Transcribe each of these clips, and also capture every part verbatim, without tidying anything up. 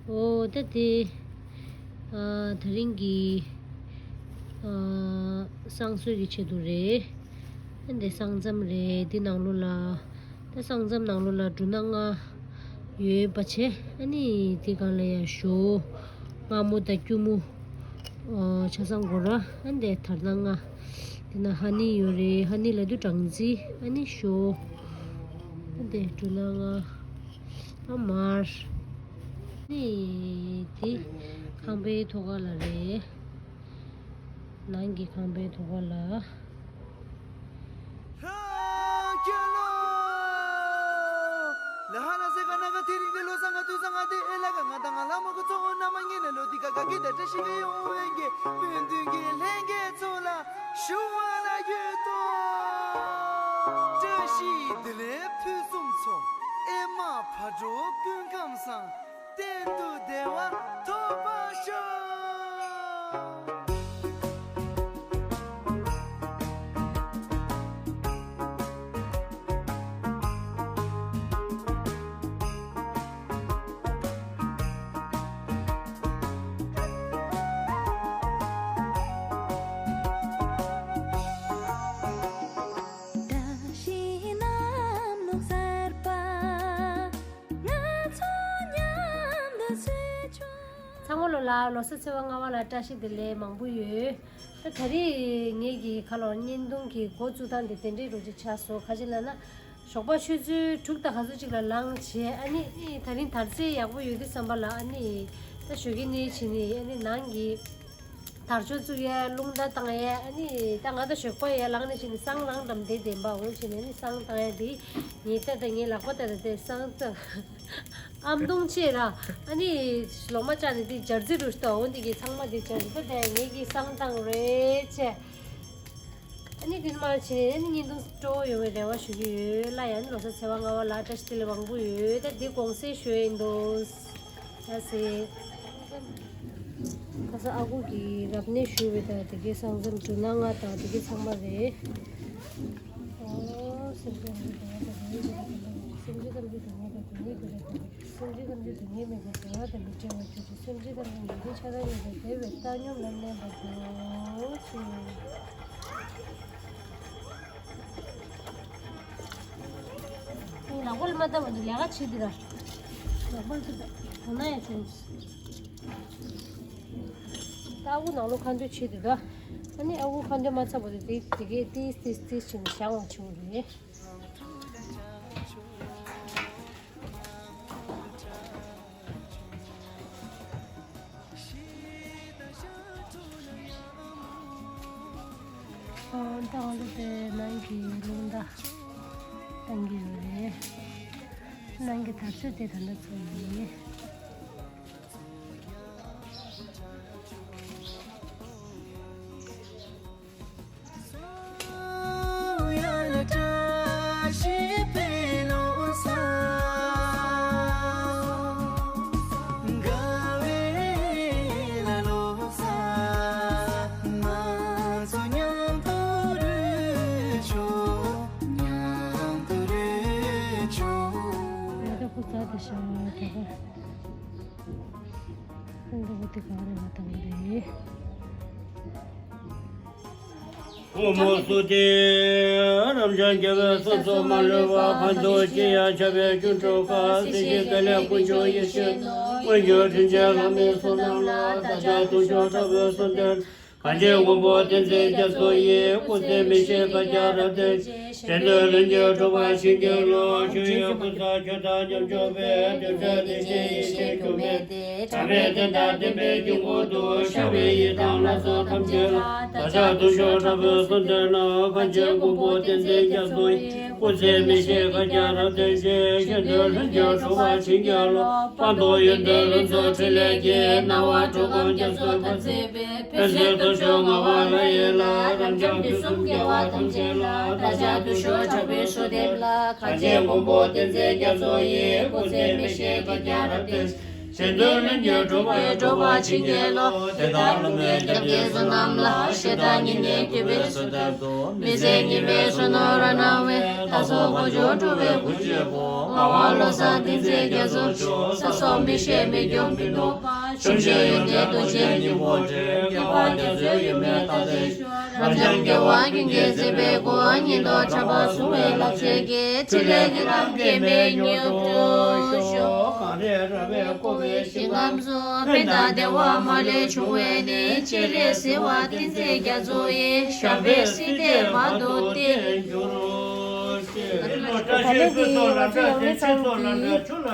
ཨོ་ད་དེ་ཨ་དེ་རིང་གི་ཨ་བསང་གསོལ་གྱི་ཆེད་དུ་རེད། ཨ་འདི་བསང་མཚམས་རེད། འདི་ནང་ལོགས་ལ་ད་བསང་མཚམས་ནང་ལོགས་ལ་འབྲུ་སྣ་ལྔ་ཡོད་པ་བྱས། ཨ་ནི་འདི་སྒང་ལ་ཡ་ཞོ་མངར་མོ་དང་སྐྱུར་མོ། ཨོ་ཆ་ཚང་དགོས་ར། ཨ་འདི་དར་སྣ་ལྔ། འདི་ན་ཧ་ནི་ཡོད་རེད། ཧ་ནི་ལབ་དུས་སྦྲང་རྩི། ཨ་ནི་ཞོ། ཨ་འདི་འབྲུ་སྣ་ལྔ། ཨ་མར། ནི་དེ་ཁང་པའི་ཐོག་ཁ་ལ་རེད། ནང་གི་ཁང་པའི་ཐོག་ཁ་ལ། བཀྲ་ཤིས་བདེ་ལེགས་ཕུན་སུམ་ཚོགས། ཨེ་མ་བག་དྲོ་སྐུ་ཁམས་བཟང་། གཏན་དུ་བདེ་བ་ཐོབ་པར་ཤོག། བཀྲ་ཤིས་གནམ་ལོ་གསར་པ། ང་ཚོ་མཉམ་དུ་གསོལ་ཆོག། ཚང་མ་ལོ་ལ་ལོ་གསར་ཚེས་པ་ལྔ་པ་ལ་བཀྲ་ཤིས་བདེ་ལེགས་མང་པོ་ཡོད། ད་ད་རེས་ངེད་ཀྱི་ཁ་ལོ་བརྙན་ཐུང་གི་འགོ་བཙུགས་སྟངས་དེ་དེ་འདྲའི་རོ་ཅིག་ཆགས་སོང་། ག་ཅི་ལབ་ན། ཞོགས་པ་ཆུ་ཚོད་དྲུག་དང་ག་ཚོད་ཅིག་ལ་ལངས་བྱས། ཨ་ནི་ཨི་ད་རིང་དར་ཚད་ཡག་པོ་ཡོད་དུས་བསམ་པ་ལ། ཨ་ནི་ད་ཞོགས་ཀས་ནི་བྱས་ནི་ཨ་ནི་ནང་གི་དར་ལྕོག་བཙུགས་ཡས། རླུང་རྟ་བཏང་ཡས། ཨ་ནི་ད་ང་ད་ཞོགས་པ་ཡས་ལངས་ནས་བྱས་ནི་བསང་ལངས་དམ་དེ་བདེན་པ་འོང་བྱས་ནི་ཨ་ནི་བསང་བཏང་ཡས་དེ། ངའི་ལྟ་ད་ངའི་ལག་པ་ལྟ་ད་དེ་བསང་བཏང་། ཨམ་དུང་ཆེ་ར། ཨ་ནི་ལོ་མ་བཅག་ནི་དེ་འབྱར་རྩི་རུ་ལྟ་འོང་དེ་གི་ཚང་མ་དེ་འབྱར་རྩི་ད་དེ་ངའི་གི་བསང་བཏང་རེད་ཆེ། ཨ་ནི་དེ་མ་བྱས་ཨ་ནི་བརྙན་ཐུང་སྤྲོ་བོ་ཡོང་བའི་རེ་བ་ཞུ་གི་ཡོད་ལ། ཡང་ལོ་གསར་ཚེས་པ་ལྔ་པ་ལ་བཀྲ་ཤིས་བདེ་ལེགས་མང་པོ་ཡོད། ད་འདི་དགོང་ཟས་ཞུ་ཡིན་འདུག་ད་ཟས། ད་ས་ཨ་ཁུ་གི་རབ་གནས་ཞུ་བའི་ད་དེ་གའི་བསང་མཚམས་འབྲུ་སྣ་ལྔ་དང་དེ་གའི་ཚང་མ་རེད། ཨོ་སེམས་ཅན་ཐམས་ཅད་སྡུག་བསྔལ་དང་སྡུག་བསྔལ་གྱི་སེམས་ཅན་ཐམས་ཅད་སྡུག་བསྔལ་དང་སྡུག་བསྔལ་གྱི་རེ་བ། སེམས་ཅན་ཐམས་ཅད་སྡུག་བསྔལ་མེད་པའི་བདེ་བ་དང་མི་འབྲལ་བར་གྱུར་ཅིག་སེམས་ཅན་ཐམས་ཅད་ཉེ་འབྲེལ་ཆགས་སྡང་མེད་པའི་བདེ་བའི་བཏང་སྙོམས་ལ་གནས་པར་གྱུར་ཅིག་ལག་པ་ལ་མ་བཏབ་པ་འདུག་ལས་ཀ་བྱེད་འདི་ལ། ལག་པ་ལ་བཏབ་པ་ན་ཡང་བྱུང་། ལྟ་བུ་ནང་ལོ་ཁ་འདོད་བྱེད་འདི་ལ། ཨ་ནི་ཨ་ཁུ་ཁ་འདོད་མ་ཚར་བ་དེ་དེ་དེ་གས་ཏིས་ཏིས་ཏིས་བྱས་ནས་བཞག་འོང་བྱུང་རེད། ཨོ་ད་འོ་ལོ་དེ་ནང་གི་རླུང་རྟ་བཏང་གི་ཡོད་རེད། ནང་གི་དར་ལྕོག་དེ་ད་ལྟ་ཚོ་ཡིན། ཡ་ད་ཁོ་ཙག་དེ་ཤ་ད་ད། ཁོང་ཚོ་བོ་དེ་ག་རེ་ལ་བཏང་གི་རེད། ཕོ་མོ་སུ་སྟེ་རབ་འབྱམས་རྒྱལ་བའི་སྲས་སུ་མ་ལུས་པ། ཕན་ཚུན་སྐྱེ་ཡང་ཆགས་པའི་སྐྱོན་གྲོལ་དཀའ། སྲིད་ཞིའི་དཀའ་ལས་ཀུན་སྤྱོད་ཡེ་ཤེས་ནོར། མངོན་གྱུར་དྲིན་ཅན་བླ་མའི་བསོད་ནམས་ལ། བདག་ཅག་ལྟུང་བྱུང་དྲག་པོའི་གསུམ་ལྡན། གངས་ཅན་མགོན་པོ་བསྟན་འཛིན་རྒྱ་མཚོ་ཡི། སྐུ་ཚེ་མི་ཤིགས་བཀའ་རྒྱ་རབ་བརྟན་ཅིང་། གཞན་དོན་ལྷུན་གྱིས་གྲུབ་པར་བྱིན་གྱིས་རློབས། ཆོས་དབྱིངས་ཀུན་བཟང་ཆོས་དང་མཉམ་སྦྱོར་བའི། གདུལ་བྱ་བདེ་ཆེན་ཡེ་ཤེས་འགྱུར་མེད་དེ། གྲངས་མེད་བསྟན་དང་བསྟན་པའི་དཀྱིལ་འཁོར་དུ། ཤར་བའི་ཡི་དམ་ལྷ་ཚོགས་ཐམས་ཅད་ལ། བདག་ཅག་ལྟུང་བྱུང་དྲག་པོའི་གསུམ་ལྡན་རྣམས། གངས་ཅན་མགོན་པོ་བསྟན་འཛིན་རྒྱ་མཚོ་ཡི། སྐུ་ཚེ་མི་ཤིགས་བཀའ་རྒྱ་རབ་བརྟན་ཅིང་། གཞན་དོན་ལྷུན་གྱིས་གྲུབ་པར་བྱིན་གྱིས་རློབས། སྤངས་རྟོགས་ཡོན་ཏན་ལྷུན་རྫོགས་ཕྲིན་ལས་ཀྱིས། སྣང་བ་འགྲོ་ཀུན་སྐྱབས་སུ་བདག་མཛད་པའི། ཕན་སེམས་སྟོབས་བཅུ་ངག་དབང་ལྷ་ཡི་ལྷ། རབ་འབྱམས་དུས་གསུམ་རྒྱལ་བ་ཐམས་ཅད་ལ། བདག་ཅག་ལྟུང་བྱུང་དྲག་པོའི་གསུམ་ལྡན་ལ། གངས་ཅན་མགོན་པོ་བསྟན་འཛིན་རྒྱ་མཚོ་ཡི། སྐུ་ཚེ་མི་ཤིགས་བཀའ་རྒྱ་རབ་བརྟན། གཞན་དོན་ལྷུན་གྱིས་གྲུབ་པར་སྒྲུབ་པར་བྱིན་གྱིས་རློབས། དེ་ལྟར་བསླབ་པའི་སྐྱབས་ཀྱི་བསོད་ནམས་ལ། ཞེ་དྲག་བསྙེན་གནས་གུས་པས་སུ་བཏབ་ཏུ། མི་ཟད་སྙིགས་མའི་གསོལ་སྣོད་རབ་གནང་བའི། ལྷ་ཚོགས་དཀོན་མཆོག་སྤྲུལ་པའི་སྐུ་གཅིག་པུ། ངག་དབང་བློ་བཟང་བསྟན་འཛིན་རྒྱ་མཚོ་མཆོག་ས་སོགས་མི་ཤེས་མི་སྐྱོ་མི་ནོར་བ། ཆུང་ཞིང་ཡོན་ཏན་རྡོ་རྗེའི་སྙིང་པོ་འདྲེན། སྐྱེ་བ་རྒྱ་མཚོའི་ཡུལ་མེད་མཐའ་རྩེར་བཞུགས། རབ་འབྱམས་རྒྱལ་བ་ཀུན་གྱི་སྲིད་པའི་སྐུ། ཉེན་རྟོག་ཁྲམ་པ་བཟུང་བའི་རླབས་ཆེན་གྱི། ཕྲིན་ལས་ཀྱི་རྣམ་རྒྱལ་མའི་མྱུར་དུ་ཤོག། གངས་རི་ར་བས་བསྐོར་བའི་ཞིང་ཁམས་སུ། ཕན་དང་བདེ་བ་མ་ལུས་འབྱུང་བའི་གནས། སྤྱན་རས་གཟིགས་དབང་བསྟན་འཛིན་རྒྱ་མཚོ་ཡི། ཞབས་པད་སྲིད་མཐའི་བར་དུ་བརྟན་གྱུར་ཅིག། ད་ལན་དེ་ང་ཚོ་ཡང་མི་ཚང་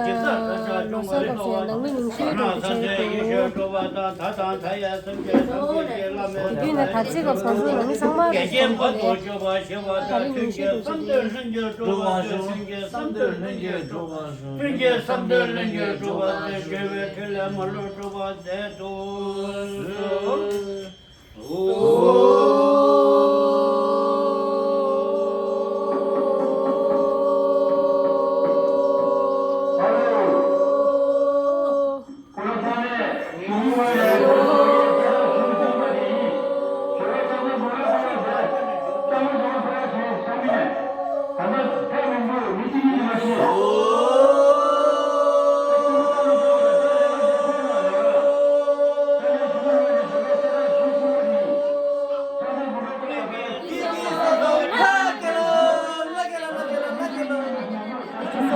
གི། ད་ལོ་གསར་དང་ནང་མི་ཉིན་ཤས་དང་དུ་ཆ་ཡོད་དོ། དེ་དུས་ན་དར་རྩེ་སྐབས་ང་ཚོ་ནང་མི་ཚང་མ་གི་སོང་གོ་རེད། ད་རིང་ཉིན་ཤས་དུ་ཆ་ཡོད། ཀུན་གྱི་བསམ་དོན་ལྷུན་གྱིས་འགྲུབ་པར་ཤོག། བརྒྱུད་པའི་མཐུ་ལས་མ་ལུས་འགྲུབ་པར་མཛད་དུ་གསོལ། གསོལ་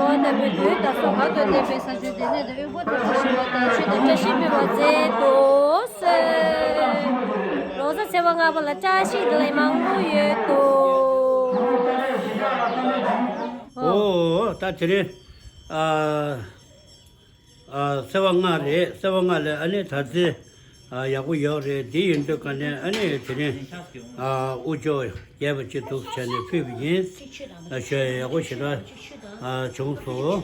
བ་བཏབ་པའི་དུས་དང་སོགས་གང་དུ་གནས་པའི་ས་ཆ་དེ་ནས་དབུལ་པོ་དང་བཀྲ་ཤིས་པའི་བར་མཛད་དུ་གསོལ། ལོ་གསར་ཚེས་པ་ལྔ་པ་ལ་བཀྲ་ཤིས་བདེ་ལེགས་མང་པོ་ཡོད་དོ། ཨོ། ད་དེ་རིང་ཨ། ཨ། ཚེས་པ་ལྔ་རེད། ཚེས་པ་ལྔ་ལ་ཨ་ནི་དར་རྩེ་ཨ། ཡག་པོ་ཡོད་རེད། འདི་ཡིན་དུས་ཀ་ནས་ཨ་ནི་དེ་རིང་ཨ། དབུ་ལྕོག་རྒྱས་པ་ཅིག་འདུག་བྱས་ནས་ཕུལ་བ་ཡིན། ཨ། ཞོ་ཡག་པོ་ཞེ་དྲག་ཨ། བྱུང་སོང་།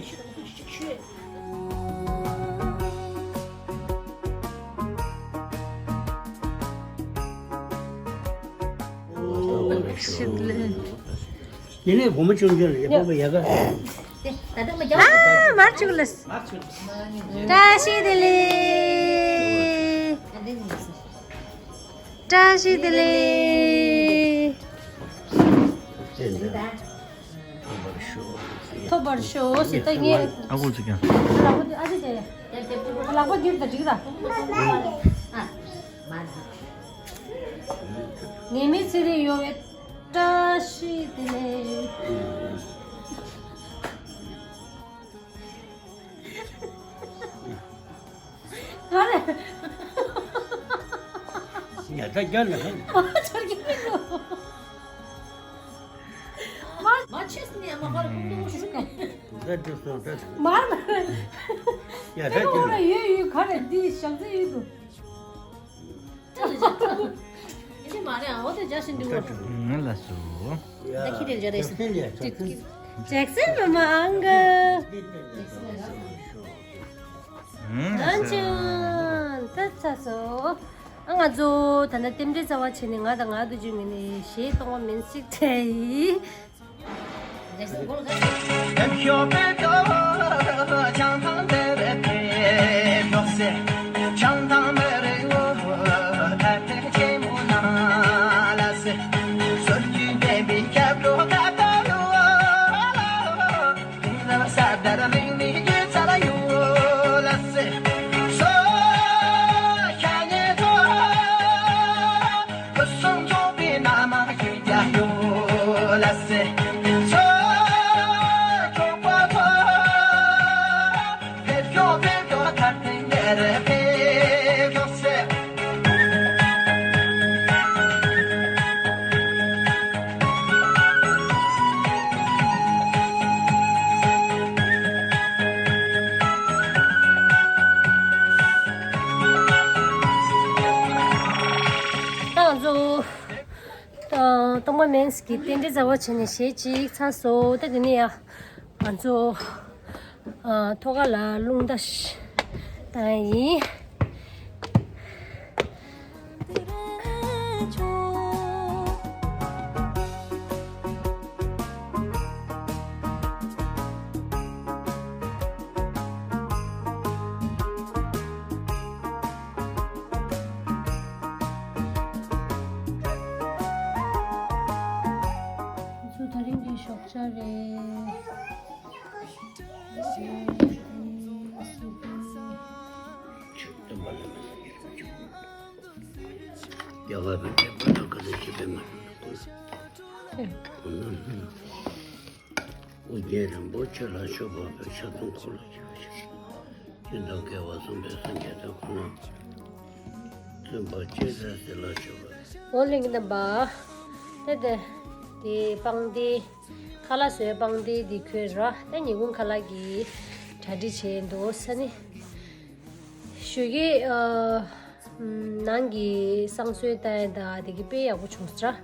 ཡིན་ནའི་སྒོར་མོ་ཆུང་ཆུང་རེད། སྤོབས་པ་ཡག་ག་ཨ། མར་བཅུག་ལ། བཀྲ་ཤིས་བདེ་ལེགས། བཀྲ་ཤིས་བདེ་ལེགས། ཐོབ་པར་ཤོག་ཟེར་ད་ངས། ཨ་ཁུ་ཅིག་ཀྱང་། ལག་པ་ཨ་ཅེ་ཅེ། ལག་པ་འདིར་ད་འགྲིག་ད། ངེས་མེད་ཚེ་རིང་ཡོང་བའི་བཀྲ་ཤིས་བདེ་ལེགས། ག་རེ། ཉལ་ཐ་རྒྱ་ལ། ཨ་ཆར་གྱི་མི་འདུག་མ་མ་ཆེས་ནས་མ་ཧར་ཀུན་ཏུ་ཤུགས་ཀ་ད་འགྲོ་སོང་ད། མར་མར། ཡ་ད་ཁྱོད་ལ་ཡོད་ཡོད་ག་རེ་འདི་ཞག་ཚེ་ཡོད་འདུག་ཨེ་མ་རེད། ཨ་འོ་དེ་འཇགས་ཤིང་འདུག་ང་ལ་སོ། ད་ཁྱི་དེ་འཇགས་རེད། ཇེག་སན་མ་མ་ཨང་གི། ཨང་ཅང་ད་ཚ་སོ། ཨ་ང་ཚོ་ད་ནི་རྟེན་འབྲེལ་རྩ་བ་བྱས་ནས་ང་དང་ང་དུ་བརྗོད་མི་ནི་གཞས་གཏོང་བ་མིན་སྲིད་ཚེ་ཡིས། ད་ང་ཚོ་སྟོང་པ་མེན་སི་གི་རྟེན་འབྲེལ་རྩ་བ་བྱས་ནས་གཞས་གཅིག་ཚར་སོང་། ད་དེ་ནས་ཡ་ང་ཚོ་ཨ། ཐོག་ཁ་ལ་རླུང་རྟ་ཞིག་བཏང་ཡིན། ད་རེད། ཨུ་རྒྱན་རིན་པོ་ཆེ་ལ་མཆོད་པ་ཕུལ། ཕྱག་སྟོང་འཁོར་ལོ་བརྒྱ་བྱིན། ཤིན་ཏུ་དགེ་བ་གསུངས་པའི་སངས་རྒྱས་དང་ཁོང་རྣམས་བརྩོན་པ་ཅི་འདྲ་ཟེར་ལ་མཆོད་པ། འོ་ལྷན་རྒྱས་རྣམ་པ། ད་ལྟ་དེ་སྤང་སྡེ་ཁ་ལག་བཟོའི་སྤང་སྡེ་འདི་ཁོས་ར་ད་ཉིན་གུང་ཁ་ལག་གི་གྲ་སྒྲིག་བྱས་འདུག་ས་ནི། ཞོགས་ཀས་ཨ་ནང་གི་བསང་གསོལ་བཏང་ཡ་ད་དེ་གི་དཔེ་ཡག་པོ་བྱུང་ས་ར།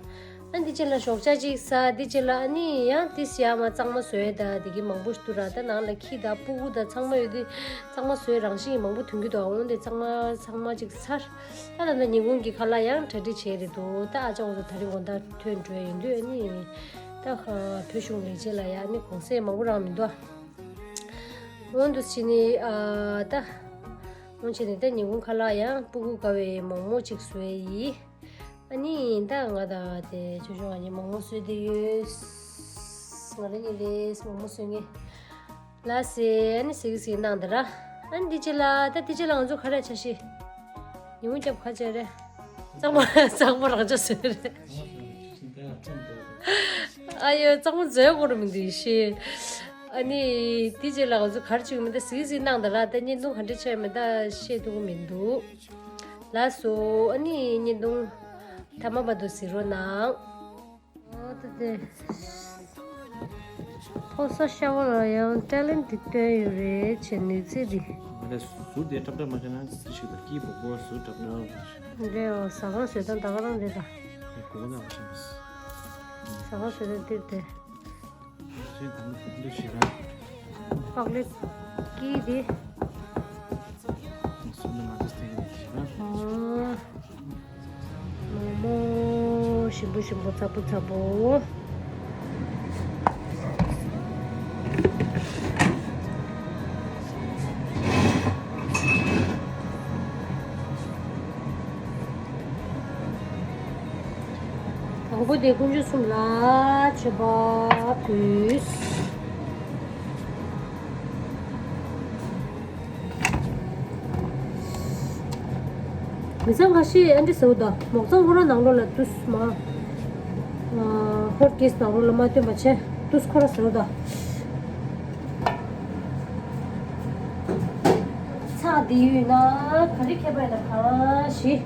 ཨ་འདི་ཅི་ལ་ཞོགས་ཇ་ཅིག་ཟ། འདི་ཅི་ལ་ཨ་ནི་ཡང་ཏིས་ཡ་མ་གཙང་མ་བཟོས་ད་དེ་གི་མང་པོ་ཞིག་འདུག་ར། ད་ནང་ལ་ཁྱི་ད་སྤུ་གུ་ད་ཚང་མ་ཡོད་དུས་གཙང་མ་བཟོས་རང་བཞིན་གྱི་མང་པོ་ཐོན་གྱི་འདུག་འོང་དེ་གཙང་མ་ཚང་མ་ཅིག་ཚར། ད་ད་ད་ཉིན་གུང་གི་ཁ་ལག་ཡང་གྲ་སྒྲིག་བྱས་རེད་འདུག་ད་ཨ་ཅག་འོ་ད་དེ་རིང་དགོང་དག་ཐོན་འགྲོ་ཡ་ཡིན་དུས་ཨ་ནི་ད་བོད་གཞུང་ལས་བྱེད་ལ་ཡ་ཨ་ནི་གུང་སེང་མང་པོ་རག་མི་འདུག་འོང་དུ་ཕྱིན་ནི་ཨ་ད་འོང་ཕྱིན་ནི་ད་ཉིན་གུང་ཁ་ལག་ཡང་སྤུ་གུ་དགའ་བའི་མོག་མོག་ཅིག་བཟོས་ཡིན། ཨ་ནི་ད་ང་ད་དེ་ཆུང་ཆུང་ཨ་ནི་མོག་མོག་བཟོས་དེ་ཡོད། ང་རང་ཉིད་ལས་མོག་མོག་བཟོས་ངེས། ལ་སེ་ཨ་ནི་སིག་སིག་གནང་དེ་ར། ཨ་ནི་འདི་ཅི་ལ་ད་འདི་ཅི་ལ་ང་ཚོ་ག་རེ་བྱ་ཤི། ཉིན་མོ་རྒྱབ་ཁ་བྱས་རེད། གཙང་མ་གཙང་མ་རང་ཅག་བཟོས་རེད། ཨ་ཡོ་གཙང་མ་བཟོས་དགོས་རུ་མི་འདུག་ཤི། ཨ་ནི་འདི་ཅི་ལ་ང་ཚོ་ག་རེ་བྱེད་ཀྱི་མི་འདུག་སིག་སིག་གནང་དེ་ར། ད་བརྙན་ཐུང་ག་འདྲ་བྱས་མི་འདུག་ཤེས་ཐུབ་ཀྱི་མི་འདུག་ལགས་སོ། ཨ་ནི་བརྙན་ཐུང་མཐའ་མ་བར་དུ་གཟིགས་རོགས་གནང་། ཨོ་ད་དེ། ཕོ་གསར་ཤ་བ་ལ་ཡང་ཊེ་ལེན་ཊི་འདི་སྟོན་ཡོད་རེད་བྱས་ནུས་རྩལ་འདི། ང་ལས་ཟུར་དེ་ཁྲབ་ཁྲབ་མ་བྱས་ན་ཅི་ཞིག་དང་སྐྱིད་པོ་པོ་ཟུར་ཁྲབ་ཁྲབ་མ་བྱས། འདྲེ་འོ་ཟ་ཁང་བཟོས་སྟངས་ད་ག་རང་རེད་ད། གོ་བ་ན་བྱས། ཟ་ཁང་བཟོས་སྟངས་འདིར་དེ། པགས་ལེབ་ཀི་དེ། མོག་མོག་ཞིམ་པོ་ཞིམ་པོ་ཚ་པོ་ཚ་པོ། དང་པོ་དེ་དཀོན་མཆོག་གསུམ་ལ་མཆོད་པ་ཕུལ། མི་ཚང་ཁ་ཤས་ཨ་འདྲི་ཟེར་བ་དང་མོག་ཚང་ཁོ་རང་ནང་ལོགས་ལ་ཏུས་མ། ཧོཊ་ཀེ་སི་ནང་ལོགས་ལ་མ་སྟོན་པ་བྱས་ཏུས་ཁོ་རང་ཟེར་བ་དང་། ཚགས་འདི་ཡོད་ན་ག་རེ་ཁྱད་པར་ཡོད་ན་གང་ཞིག་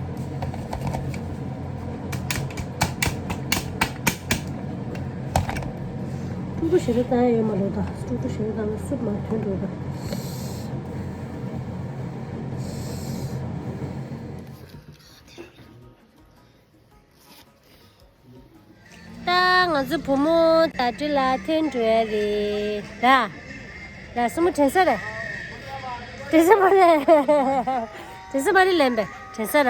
ཀྲུང་ཀྲུང་ཞེ་དྲག་བཏང་ཡ་ཡོད་མ་རེད་ད། ཀྲུང་ཀྲུང་ཞེ་དྲག་བཏང་ན་སུབ་མ་ཐོན་འགྲོ་ད། ད་ང་ཚོ་བུ་མོ་ཟླ་སྒྲིལ་ལ་ཐོན་འགྲོ་ཡ་རེད་ད། ལ་སྲུ་མོ་དྲན་ས་རེད། དྲན་ས་མ་རེད། དྲན་ས་མ་རེད་ལན་པས་དྲན་ས་ར།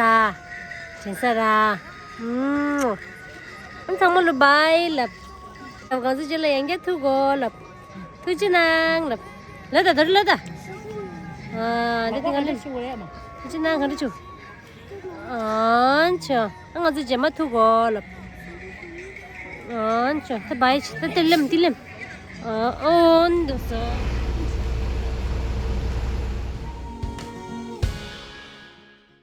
དྲན་ས་ར། ཨུམ། ཨ་ཚང་མ་ལོ་བའི་ལབ། ལབ་གང་ཚོ་ཅི་ལ་ཡང་བསྐྱར་ཐུག་གོ་ལབ། ཐུགས་རྗེ་གནང་ལབ། ལ་ད་ད་རུ་ལ་ད། ཨ་ད་དེ་ག་ལ། ཐུགས་རྗེ་གནང་ག་རུ་ཆུ། ཨ་ཆོ། ཨ་ང་ཚོ་རྗེས་མ་ཐུག་གོ་ལབ། ཨ་ཆོ་ད་བའི་ཆི་ད་དེ་ལེམ་དེ་ལེམ། ཨ་ཨོ་འདུག་སོ།